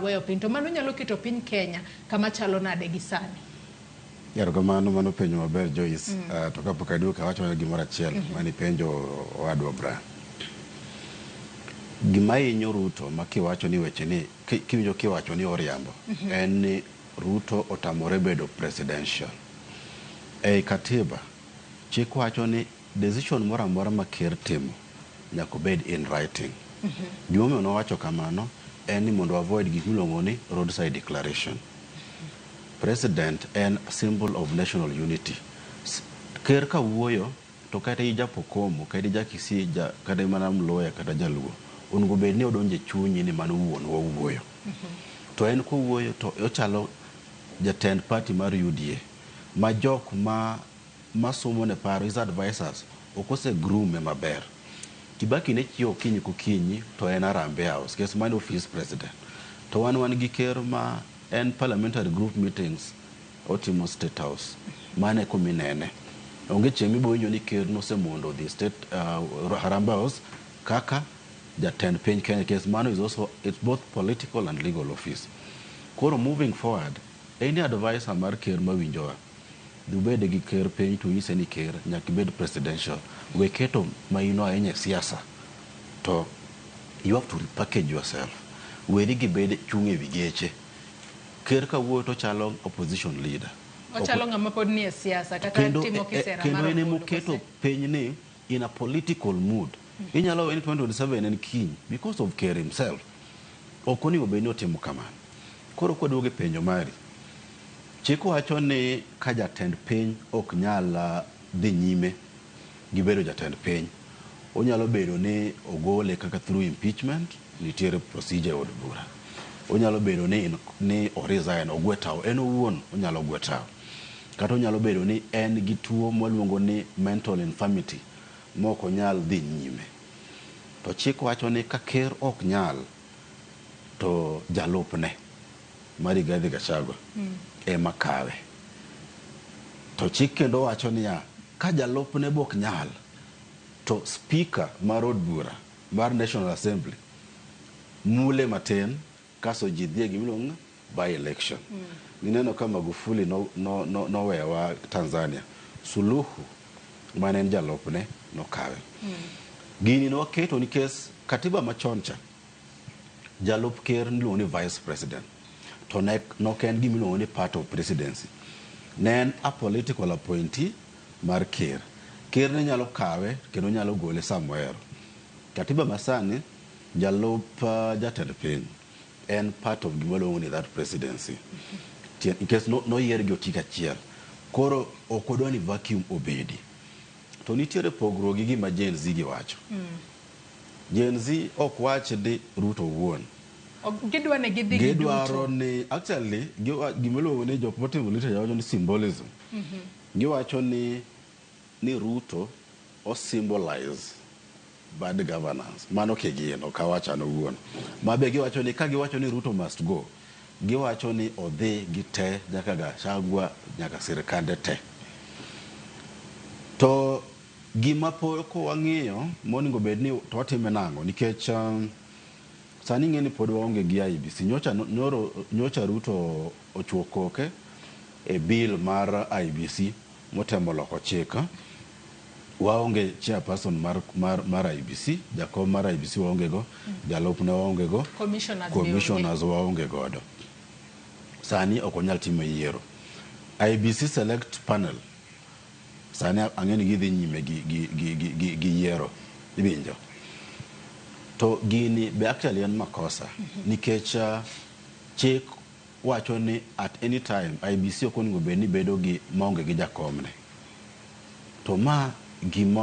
weyo piny, to mano nyalo keto piny Kenya kama chalo nade gi sani? Erokamano, mano penjo maber, Joyce. To kapok aduoko, awacho mana gimoro achiel mane ipenjo owadwa Brian. Gima hinyo Ruto ma kiwacho ni weche ni kiwinjo kiwacho ni oriambo en ni Ruto otamore bedo presidential. Ei katiba, chik wacho ni decision moro amora ma ker timo nyaka obed in writing. Gimomiyo nowacho kamano en ni mondo avoid gik miluongo ni roadside declaration. President en symbol of national unity. Ker ka wuoyo to kata ijapokomo, kata ija Kisii, kata mana Mluya kata Jaluo, onego bed ni odonjo e chunyi ni mano wuonwa wuoyo. To en kowuoyo to ochalo jatend party mar UDA ma jok ma masumo ne paro, his advisors, ok ose groom maber. Kibaki ne chiewo okinyi kokinyi to en Harambee House, kes mano office president. To wan gi ker ma en parliamentary group meetings otimo State House. Mano e kuminene. Onge chieng' mibo winjo ni ker nosemondo odhi State Harambee House kaka jatend piny Kenya. Kes mano is also, it's both political and legal office. Koro moving forward, any advisor mar ker mawinjowa, dhi ubed gi ker piny to unyise ni ker nyaka ibed presidential. We keto maino ahinya e siasa. To you have to repackage yourself. Weri gi bed chung' e wi geche. Ker ka wuoyo to chalo opposition leader. Ochalo ng'ama pod nie siasa kata Kendo, timo kisera kendo mar en ombulu emoketo kose? piny ni in a political mood. Inyalo we ni 2027 en kiny because of ker himself. Ok onego bed ni otimo kamano. Koro kwaduogo e penjo mari, chik wacho ni ka jatend piny ok nyal dhi nyime gi bedo jatend piny, onyalo bedo ni ogole kaka through impeachment, nitiere procedure e od bura. Onyalo bedo ni o resign, ogwe tao, en owuon onyalo gwe tao. Kata onyalo bedo ni en gi tuo mwaluongo ni mental infirmity mok onyal dhi nyime. To chik wacho ni ka ker ok nyal, to jalupne mar Rigathi Gachagua ema kawe. To chik kendo wacho niya, ka jalupne bok nyal, to speaker mar od bura mar National Assembly mule matin kaso ji dhi e gimiluongo ni by election. Nineno ka Magufuli nowewa Tanzania, Suluhu mane en jalupne nokawe. Gini nwaketo nikech katiba machon cha, jalup ker niluongo ni vice president, to ne nok en gimiluongo ni part of presidency. Ne en a political appointee mar ker. Ker ne nyalo kawe kendo nyalo gole samohero. Katiba masani, jalup jatend piny en part of gima luongo ni that presidency. Nikech noyier gi otiko achiel. Koro ok wadwa ni vacuum obedi. To nitiere pogruok gi gima Gen Z giwacho. Gen Z ok wach ni Ruto owuon. Gidwa ni gidhi Gidwaro giduto. ni actually gimiluongo ni jok motimo literature wacho ni symbolism. Giwacho ni Ruto o symbolize bad governance. Mano kigin, ok awach an owuon. Ma be giwacho ni ka giwacho ni Ruto must go, giwacho ni odhi gi te nyaka Gachagua nyaka sirkande te. To gima pok wang'iyo monego bed ni to watime nang'o nikech sani ing'e ni pod waonge gi IEBC. Nyocha, nyoro, nyocha Ruto ochuo koke e bill mar IEBC motemo loko chik. Waonge chairperson mar IEBC, jakom mar IEBC waonge go, jalupne waonge go, Commissioners be onge. Commissioners waonge godo. Sani ok onyal timo yiero. IEBC select panel sani ang'e ni gidhi nyime gi yiero iwinjo. To gini be actually en makosa nikech chik wacho ni at any time IEBC ok onego bed ni bedo gi maonge gi jakomne. To ma gima